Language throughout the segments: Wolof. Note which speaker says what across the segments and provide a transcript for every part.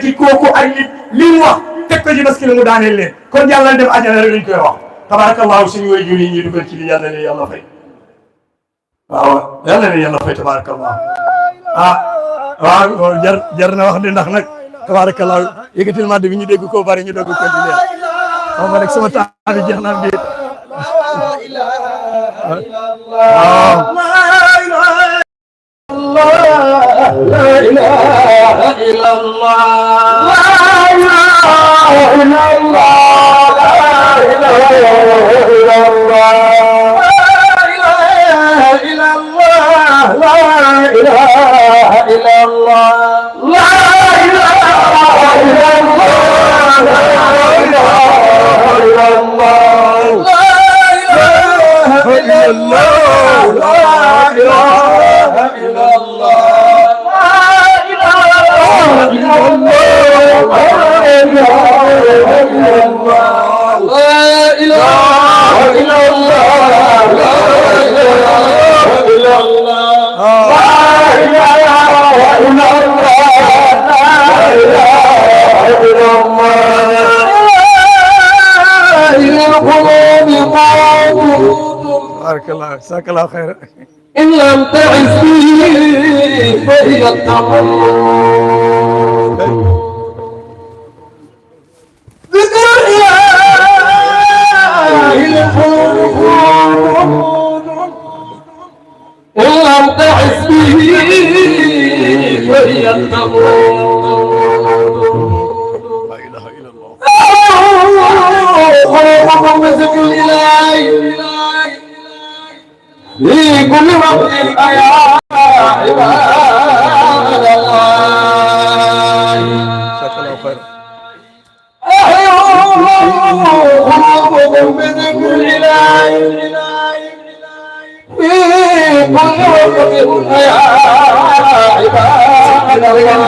Speaker 1: ci kooku ay nit li mu wax teg ko ci baskil mu daaneel leen kon yàlla dem àjjana rek lañ koy wax tabarakallahu suñu way jur yi ñuy dugal ci li yàlla ne yàlla fay waaw yàlla ne yàlla fay tabarakallahu waaw jar na wax de ndax nag tabarakallahu yëkkatil ma bi ñu dégg ko bari ñu dégg ko di leen xam nga rek sama temps bi jeex na am déet
Speaker 2: لا إله إلا الله لا إله إلا الله لا إله إلا الله لا إله إلا الله لا إله إلا الله لا إله إلا الله لا إله إلا الله لا إله إلا الله لا إله إلا الله
Speaker 1: بارك الله جزاك الله خير
Speaker 2: إن لم تعز به فهي التمرد ذكر إله الخلود إن لم تعز به فهي التمرد
Speaker 1: لا اله الا الله
Speaker 2: خلقكم بذكر الإله في كل وقت يا عباد الله
Speaker 1: جزاك الله خير
Speaker 2: قلوبكم بذكر الإله في كل وقت يا عباد الله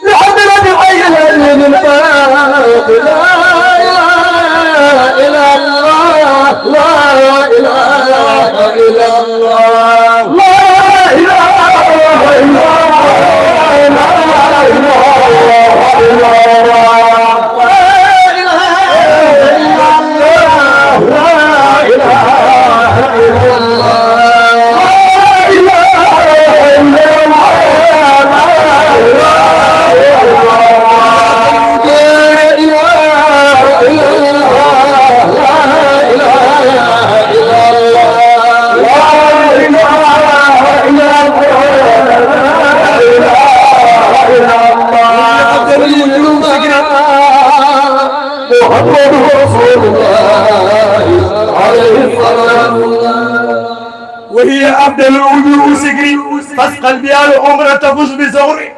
Speaker 2: لحضرة حي الذي لا إله إلا الله لا إله إلا الله لا إله إلا الله لا إله إلا الله لا إله إلا الله لا إله إلا الله محمد رسول الله عليه الصلاة والسلام
Speaker 1: وهي أفضل الوجوه سكري فاسقل بها العمر تفوز بزوري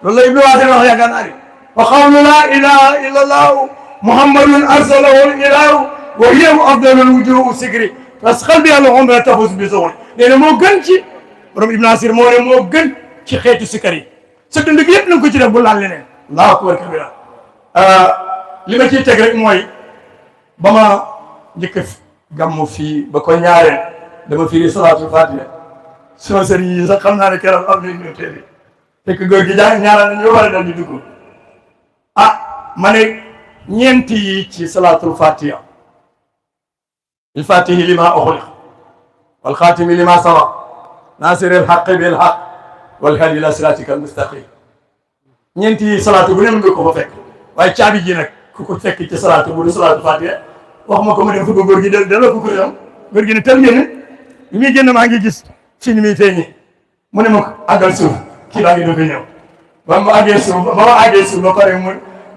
Speaker 1: والله ابن واسع يا كناري وقول لا إله إلا الله محمد أرسله الإله وهي أفضل الوجوه سكري فاسقل بها العمر تفوز بزوري لأنه مو جنشي borom Ibn Asir moo ne moo gën ci xeetu sikar yi sa dund gi yëpp na nga ko ci def bu laal leneen allahu akbar kabira li ma ciy teg rek mooy ba ma njëkk gàmmu fii ba ko ñaareel dama firi salaatul fatiha sama sëriñ yi sax xam naa ne keroog am nañ ñu teeri fekk góor gi jàng ñaareel na ñu war a dal di dugg ma ne ñeenti yi ci salaatul fatiha il fatihi lima uxliq wal xaatimi lima sabaq naasir al xaq bil xaq wal haadi ila siraatika al mustaqim ñeenti yi salaatu bu ne mën nga ko fa fekk waaye caabi ji nag ku ko fekk ci salaatu bu du salaatu fatiha wax ma ko ma dem fa góor gi delloo ko yam góor gi ne tel ngeen bi muy génn maa ngi gis fi ni muy feeñi mu ne ma ko àggal suuf kii baa ngi doog a ñëw ba ma àggee suuf ba ma àggee suuf ba pare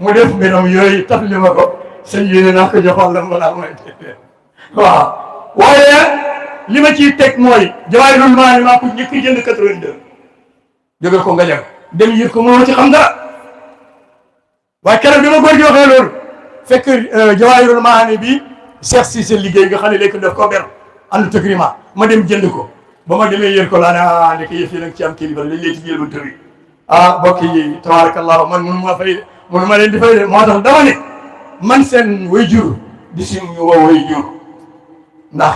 Speaker 1: mu def mbiram yooyu tafli ma ko sëñ yéene naa ko joxoon la ma laa may waaw waaye li ma ciy teg mooy Jawaahirul Maani maa ko njëkk jënd 82 jóge ko nga jag dem yër ko moo ci xam dara waaye keroog bi ma góor gi waxee loolu fekk Jawaahirul Maani bi Cheikh Cissé liggéey nga xam ne léegi daf ko ber ànd tëgrima ma dem jënd ko ba ma demee yër ko laa ne ndek yëf yi nag ci am kilifa lañ lay ci jëlul tëri mbokk yi tabarakallahu man mënu ma fay mënu ma leen di fay de moo tax dama ne man seen way jur di si ñu woo way jur ndax